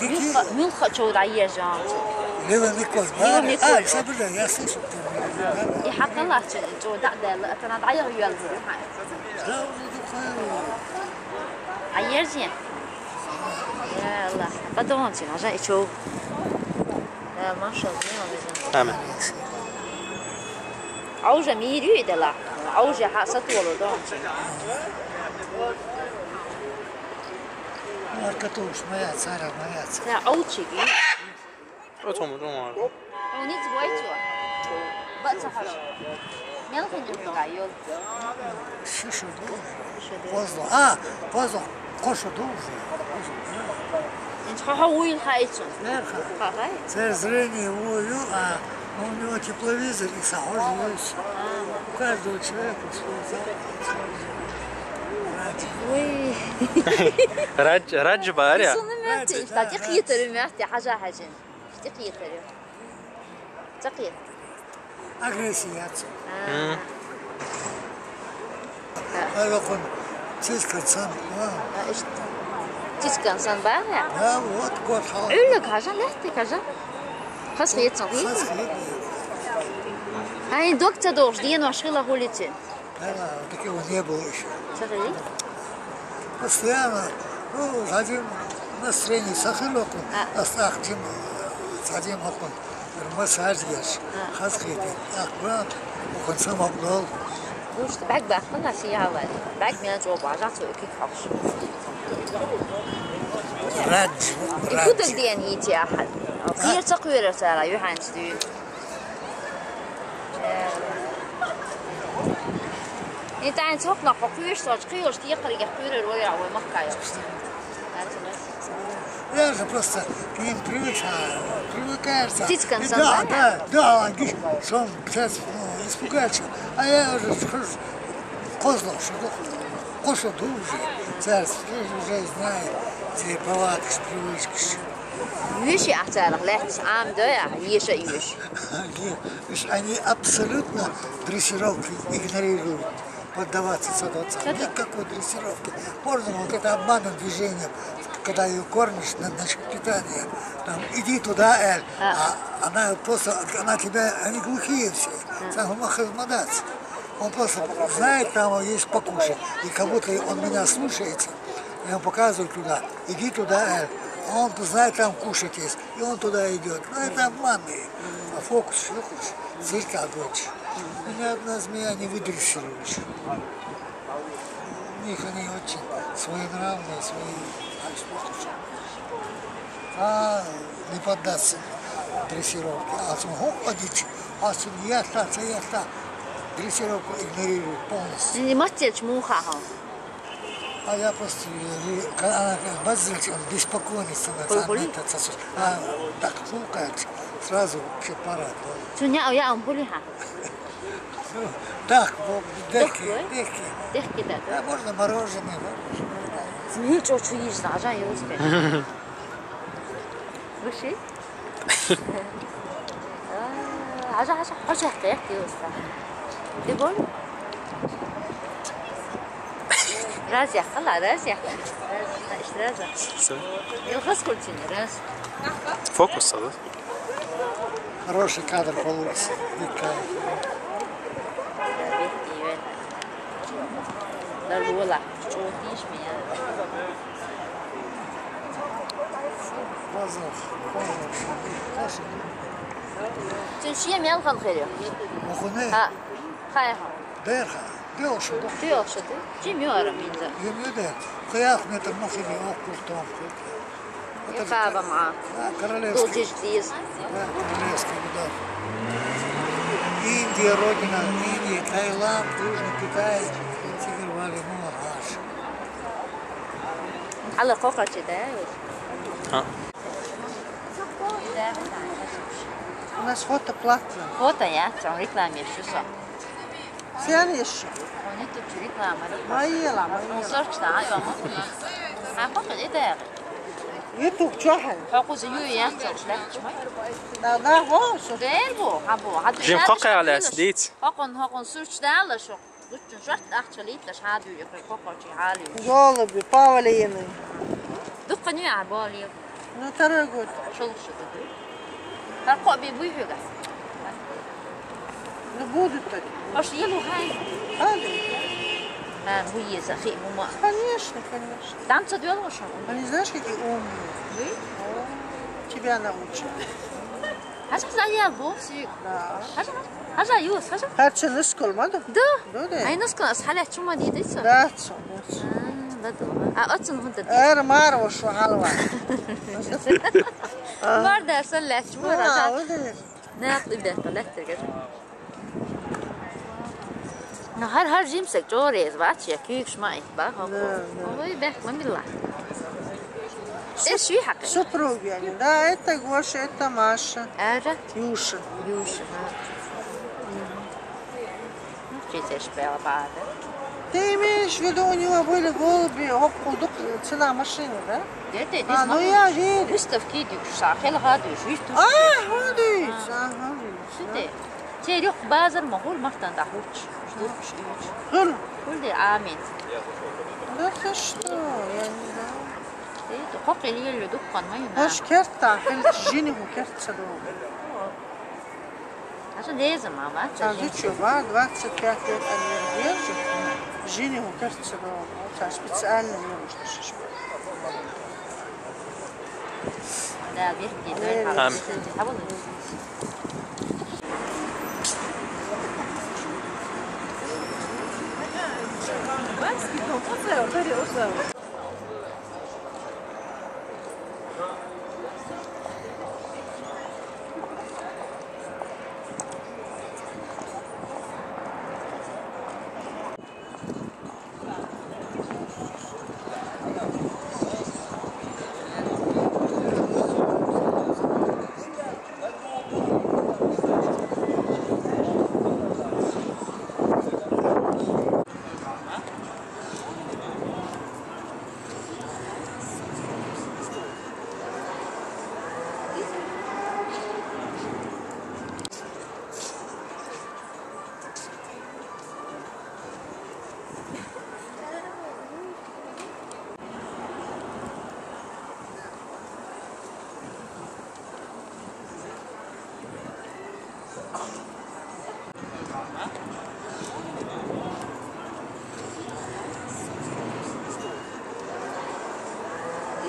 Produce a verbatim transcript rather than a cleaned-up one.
Муьлхха, муьлхха чов дӀаерзан. Лила Николаевна. Лила Николаевна. А, сабира, я слышу, ты меня, да? И хьакъалахча чов дӀа а даьлла, а тана дӀаяха йоьлла. Да, ну, такое. А ерзен? Я Аллах, къадогӀанчи, хьажа и чов. Я, машалла, не везен. Амин. Ӏовжа мийра ю и делахь. Ӏовжа хьа сатола догӀанчи. Марка туш, моя царя, моя царя. Ца Ӏовчиги. Оцом, оцом. Хьуниц войцо. Баца хьажа. Мел хинна хӀуга йол. Шиша ду. Шиша ду. Козло. А, козло. Коша ду уже. Инч хьо-хьо вуйла хаицун. Верха. Ха-хай. Цер зрение вую, а у него тепловизор и сахож вуюсь. У каждого человека свой запах. Уй. Радж, Радж баря. Суну мертин, да, да, да. Хитер мерти, хьажа хьажин. Ишти хитер. Ца хитер. Агрессия яц. А. М. Ай, вакун, циц концан, а. А, ишти. Циц концан бар я? Да, вот, год хал. Уллаг хьажа, лехти хьажа. Хас хитер, хас хитер. Ай, док ца догӀуш, ден ваш хила хулицин. Да, такого не было ещё. Ца хили? Постоянно, ну, за день настроение сахилокун, а, астахтим, за день окун, массаж еш, а, хас хитин, ах, брат, окун сам обдал. Гушт, бак бакна сиялай. Бак мен чо бажа цо икик хавш. Радж, и радж. Кутак ден йити ахад. А? Кир ца куйра сара, юханч дю. И тань цокна хо куйш соч, куйш текарга куйра роя, ой, махкая. Я же просто к ним привык, а, привыкаешь, а. Птичка. И да, да, да, они сам, ну, испугается. А я уже схожу, козлов, что коша ду уже. Царь уже знает, те повадки, привычки. Юши ахтарах лехс, ам да я, еша юш. Они абсолютно дрессировки игнорируют. Поддаваться садовцам. Никакой дрессировки. Можно вот это обманным движением, когда её кормишь на, насчет питания, там, иди туда, Эль, а, а она просто, она тебя, они глухие все. А. Там махаешь мадаться. Он просто знает, там есть покушать, и как будто он меня слушается. Я ему показываю туда, иди туда, Эль. Он знает, там кушать есть, и он туда идет. Ну, это обманные. А фокус, фокус, цирк огонь. Ни одна змея не выдрессируешь. У них они очень своенравные, свои. А не поддаться дрессировке. А сам хоп, одичь. А сам я та, та, я та. Дрессировку игнорирует полностью. Не маттелч муха ха. А я просто, э, ка-, она как базрать, он беспокойный становится, а это сосуд. А так фукает, сразу вообще парад. Цуня, а я он були ха. Ну, так, вот, дехи, дехи. Дехи, да, да. А можно мороженое, да? Змеи чё, чё есть, да, я успею. Выше? А, хьажа, хьажа, хьажа, хьажа, хьажа. Ты боль? Раз я, хала, раз я. Раз, раз. Всё. Илхас культина, раз. Фокус, а, да? Хороший кадр получится. Дикая. Дар вола, чё тишь меня. Базар, базар, каша. Цун шия мел хан хире. Мухуне? Ха, хай ха. Дер ха. Дел шо да. Дел шо да. Чи мё ара минза. Ем ю де. Каях метр мухине ох куртом. И хаба ма. Да, королевский. Дудиш диз. Да, королевский, да. Индия, родина Индии, Таиланд, Южный Китай, Тигр вали, ну, аж. Ала кокачи да, я? А. У нас фото платное. Фото, я, там рекламе, что со. Сен ещё? Они тут реклама. Майила, майила. Сорчта, а, я, ма. А, папа, это. YouTube чё хай? Хакуз ю, я, сорчта. Да, да, во, сорчта. Дербу, хабу, хабу. Жим хакай аля сидит. Хакун, хакун сорчта ла шо. Лучшин шорт ахча литташ хьадуьйра кхы кокочи хьалуьйра. Голуби, павлины. Дуккха нуьйа болий. Ну, второй год. ШолгӀа шу да. ХӀара кхоъ бе буй хьоьга? Ну, будут такие. Хьо шу елу хьай? Али. ХӀа, хӀу еза, хи, хӀума. Конечно, конечно. Там ца доьлу шу? Они, знаешь, какие умные. Буй? О, тебя научат. Хьажа, хьажа, я бо си. Да. Хьажа, хьажа, юс, хьажа. ХӀара цу нускал ма ду? Да. Ду де? Ай, нускал, ас хьалаьцчу ма дийдайца? Да, цу, да, цу. А, да, да. А, оцун хӀунда дий? Эр мар ва шу хьалва. Мар да, сан лаьцчу, мар, Ну, хьажа. А, вот это. Нах, и бехта, лаьттаргар. Ну, хӀар, хӀар жимсаг чӀорез вац, я куьйгаш ма ит ба, хӀо? Да, да. Ой, бехк ма билла. Э, шуй хьакъ? Супруги они, да, это Гоша, это Маша. Ара? Юша. Юша, ха. Ну, чи цеш бела бада. Ты имеешь в виду, у него были голуби, хӀокхул дукха цена машины, да? Де, де, А, ну я верю. Выставки дюкша, хелга дюш, висту. А, вот видишь, ага, видишь, Шите. да. Те рюх базар ма хул мартан да хуч. Хуч, хуч. Хул. Хул де амин. Да ты что, я не знаю. Те, то хок или еле дуккан ма юна. Хош керта, хил жини ху керта ду. Аша леза, мама, Там ты что, ба, двадцать пять лет они держат. Жини ху керта ду. Та специально не нужно шишка. Да, бир Амин.